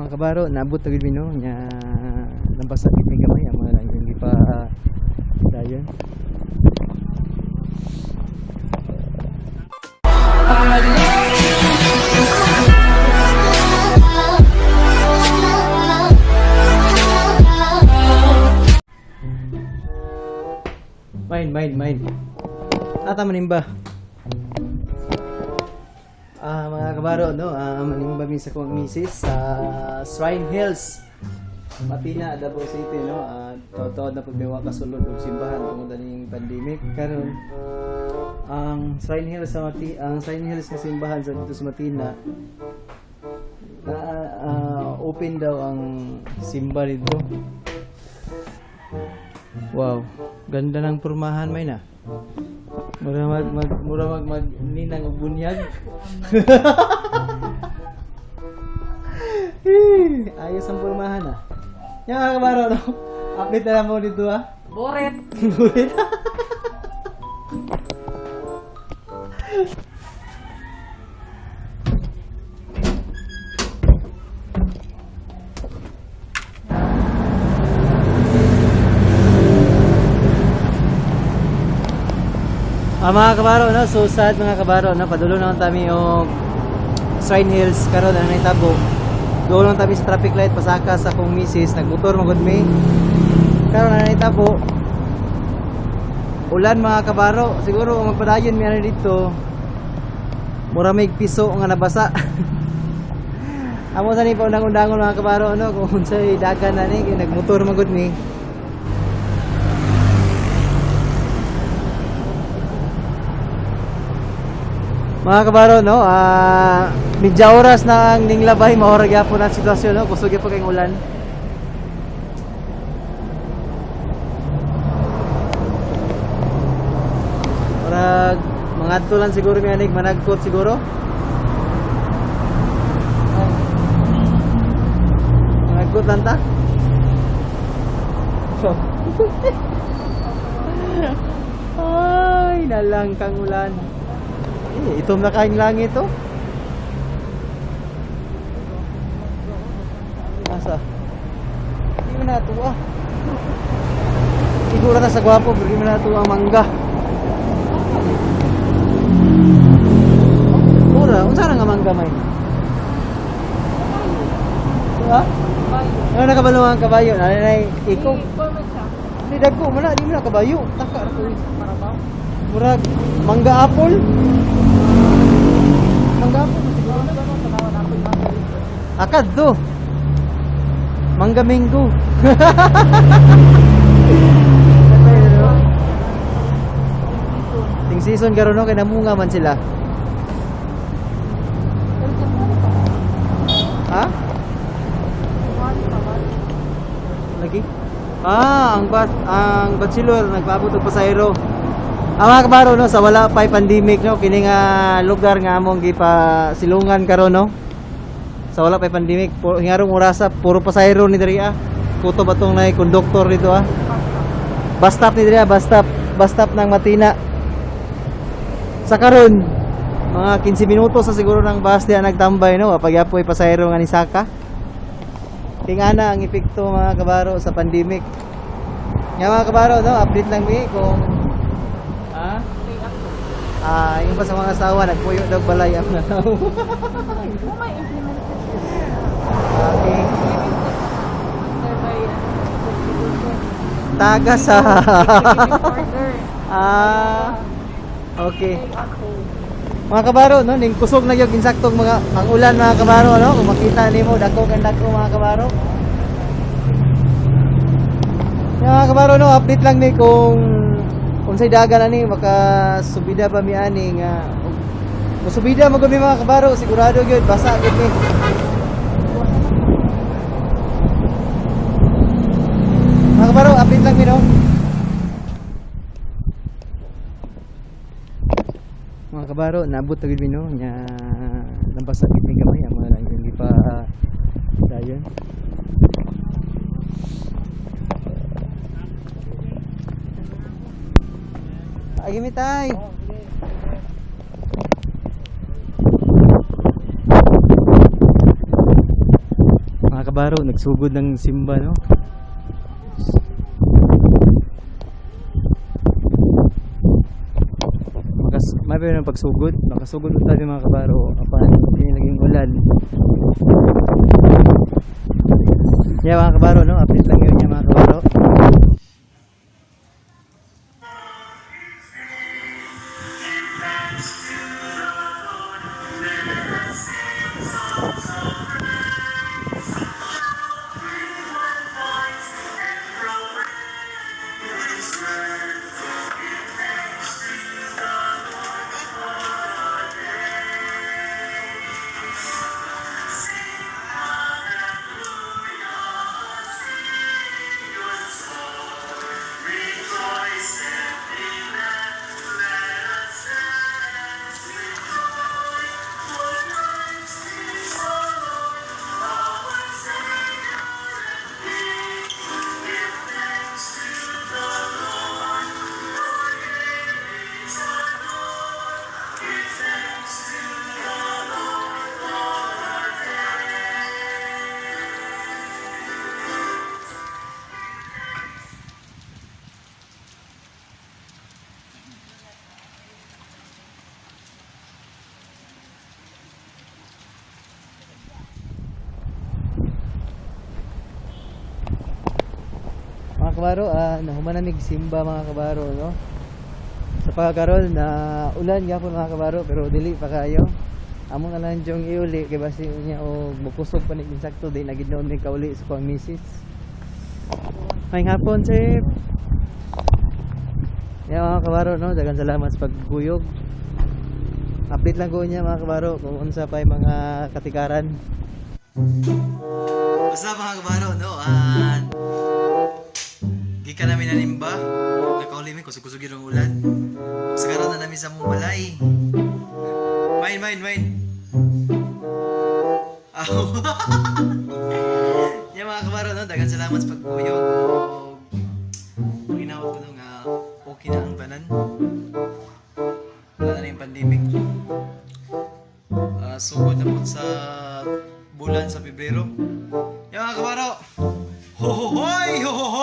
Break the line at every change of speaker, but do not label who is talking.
Mga kabaro, naabot na gid mi, no, nya nabasa gid mi gamay, amo na lang yung gipa dayon. Mine, mine, mine. Ata manimba. Ah, mga kabaro, no, manimba mi sa kong misis sa Shrine Hills, Matina, Davao City, no. Totoo na pagbiwa kasulod og simbahan tungod aning pandemic. Karon, ang Shrine Hills sa Mati, ang Shrine Hills nga simbahan sa dito sa Matina, na open daw ang simba dito. Wow, ganda ng pormahan, may na. Mura mag ninang og bunyag. Eh, ayos ang pormahan ah. Yan, mga kabaro, no? Update na lang mo dito ah.
Boret.
Bulit. Ah, mga kabaro, no? So sad, mga kabaro, no? Padulo na lang kami og Shrine Hills karon na nahitabo. Doon lang tabi sa traffic light pasaka sa akong misis, nagmotor magud mi. Karon na nahitabo. Ulan, mga kabaro, siguro kung magpadayon mi ana dito, mura may piso nga nabasa. Amo sa ni pa undang-undangon, mga kabaro, no, kung unsay dagan na ni kay nagmotor magud mi. Mga kabaro, no, medya oras na ang ninglabay, mahora gyapon ang sitwasyon, no, kusog gyapon kayong ulan. Murag mga lang siguro mi anig managkot siguro. Oh. Managkot lang ta. So. Ay, nalang kang ulan. Eh, itom na kaing langit oh. Asa? Hindi mo natuwa. Siguro na sa gwapo, pero hindi mo natuwa ang mangga. Mura, unsa ra nga mangga may? Ha? Ano nakabalo ang kabayo? Nanay, ikaw. Hindi dagko mo na, di mo na kabayo. Taka ra ko. Murag mangga apple. Mangga apple siguro. Akad do. Mangga mango. Ting season karon, no, kay namunga man sila. Ha? Lagi? Ah, ang bachelor nagpaabot og pasahero. Ang mga kabaro, no, sa wala pa'y pandemic, no, kini nga lugar nga among gipa silungan karon, no. Sa wala pa'y pandemic, hingarong orasa puro pasahero ni diri ah. Kutob atong nay konduktor dito ah. Bus stop ni diri ah, bus stop, bus stop ng Matina. Sa karon, mga 15 minuto sa siguro ng bus diya nagtambay, no, pagyapoy pasahero nga ni Saka. Tingana ang epekto, mga kabaro, sa pandemic. Nga mga kabaro, no, update lang mi kung ha? Ah, yung pa sa mga asawa nagpuyo daw balay ang mga tao. Okay. Taga sa Ah. Okay. Mga kabaro, no, ning kusog na gyud insaktong mga ang ulan, mga kabaro, no, kung makita nimo dako kang dako, mga kabaro. Ya, mga kabaro, no, update lang ni kung unsay dagan ani makasubida ba mi ani nga musubida mo gud mi, mga kabaro, sigurado gyud basa gyud mi. Mga kabaro, update lang mi, no. Mga kabaro, naabot na gid mi, no, nya nabasa gid mi gamay, amo na lang yung gipa dayon. Ay, mi tay. Kabaro, nagsugod ng simba, no? Makas may pa ng pagsugod, makasugod ulit tayo, mga kabaro, apan kini laging ulan. Yeah, mga kabaro, no? Update lang yun niya, mga kabaro. Mga kabaro, nahuman na mig simba, mga kabaro, no? Sa pagkaron na ulan gyapon, mga kabaro, pero dili pa kayo. Amo na lang yung iuli kay basi niya og mukusog pa ni insakto di na gid noon ni kauli sa kuang misis. May hapon, sir. Yeah, mga kabaro, no? Daghang salamat sa pagguyog. Update lang ko niya, mga kabaro, kung unsa pa yung mga katikaran.
Basta, mga kabaro, no? Gikan namin nanimba. Nakauli mi, kusog-kusog yun ang ulan. Sa karon na namin sa mong balay. Mine, mine, mine. Aw. Yeah, mga kabaro, no? Daghang salamat sa pagkuyog. Ginawag ko no nga okay na ang tanan. Wala na yung pandemic. Sugod na po sa bulan sa Pebrero. Yeah, mga kabaro! Ho ho hoy! Ho ho!